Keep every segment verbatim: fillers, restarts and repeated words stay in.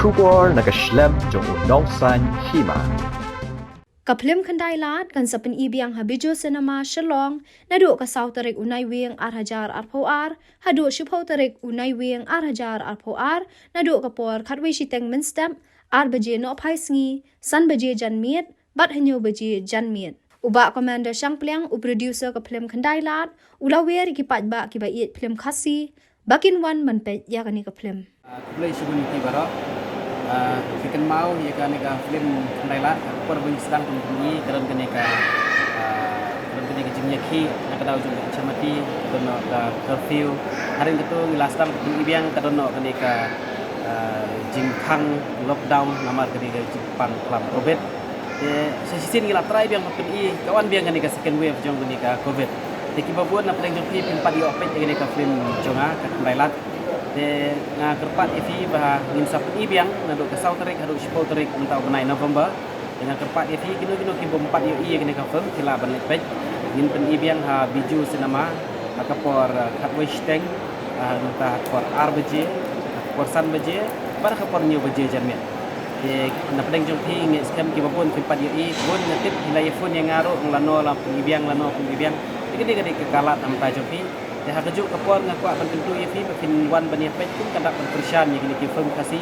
Khubor na ka shlem jong u Nongsaiñ Hima. Ka phlim Khyndai Lad kan sa pyni biang ha Bijou Cinema Shillong naduh ka saw tarik u Naiwieng ar hajar arphew ar haduh shiphew tarik u Naiwieng ar hajar arphew ar, naduh ka por khatwei shiteng mynstep, ar baje nohphai sngi, san baje janmiet bad hynñiew baje janmiet. U Bah Commander Shangpliang, u producer ka phlim Khyndai Lad, u la wer ïa ki paidbah kiba ïeit phlim Khasi ba kin wan ban peit ïa kane ka phlim. Ah, khublei shibun ïa phi baroh. Ah, phi kynmaw ïa kane ka phlim Khyndai Lad, ka por ba ngi sdang ban pyni, ka don kane ka, ah, ka don kane ka jingïakhih na ka daw jong ka chamati, ka don ka curfew. Hadien kata ngi la sdang ban pyni biang, ka don kane ka, ah, jingkhang lockdown namar kane ka jingpang klam covid. Te sa shisien ngi la try biang ban pyni, ka wan biang kane ka second wave jong kane ka covid. Te kiba bun na pdeng jong phi phin pat ïoh peit ïa kane ka phlim jong nga ka Khyndai Lad. Te nga kyrpad ïa phi ba ngin sa pyni biang naduh ka saw tarik haduh shiphew tarik mynta u bnai November. Te nga kyrpad ïa phi kino kino ki bym pat ïohi ïa kane ka phlim, phi lah ban leit peit. Ngin pyni biang ha Bijou Cinema ha ka por, ah, khatwei shiteng, ah, mynta ha ka por ar baje, ha ka por san baje bad ha ka por hynñiew baje janmiet. Te na pdeng jong phi nga ngeit skhem kiba bun phin pat ïohi, bun nga tip phi la ïa phone ïa nga ruh, lano la pyni biang, lano pyni biang. Te ka dei, ka dei ka lad na bynta jong phi. Te ha kajuh ka por nga kwah ban kyntu ïa phi ba phin wan ban ïa peit, kum ka dap ban kyrshan ïa kine ki phlim Khasi.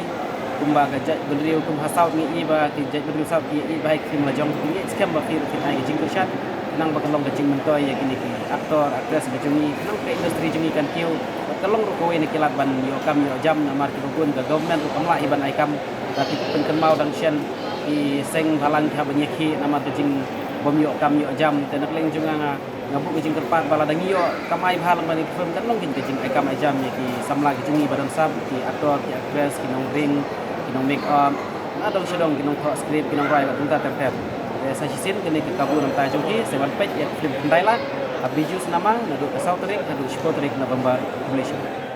Kumba ka jaitbynriew, kum ha South ngi i ba ki jaitbynriew South ki i ba ha ki phlim la jong, ngi ngeit skhem ba phi ruh phin ai ka jingkyrshan khnang ba kan long ka jingmyntoi ïa kine ki actor, actress ba jong ngi, khnang ka industry jong ngi kan kiew. Bad kan long ruh kawei na ki lad ban ïoh kam ïoh jam, namar kiba bun ka government ruh kam lah hi ban ai kam. Lada phi pynkynmaw dang shen, ki seng bhalang ki hap ban ïakhih namar ka jingbym ïoh kam ïoh jam. Te na ka liang jong nga, nga buh ka jingkyrpad ba lada ngi ïoh kamai bha lyngba kine ki phlim, kan long keiñ ka jingai kam ai jam ïa ki samla ki jong ngi ba don sap, ki actor, ki actress, ki nongring, ki nong make up, na dong sha dong, ki nongthoh script, ki nongrwai bad kumta ter ter. Te sa shisien kane ka kabu na bynta jong phi, sa wan peit ïa ka phlim Khyndai Lad ha Bijou Cinema naduh ka saw tarik haduh shiphew tarik November. Khublei shibun.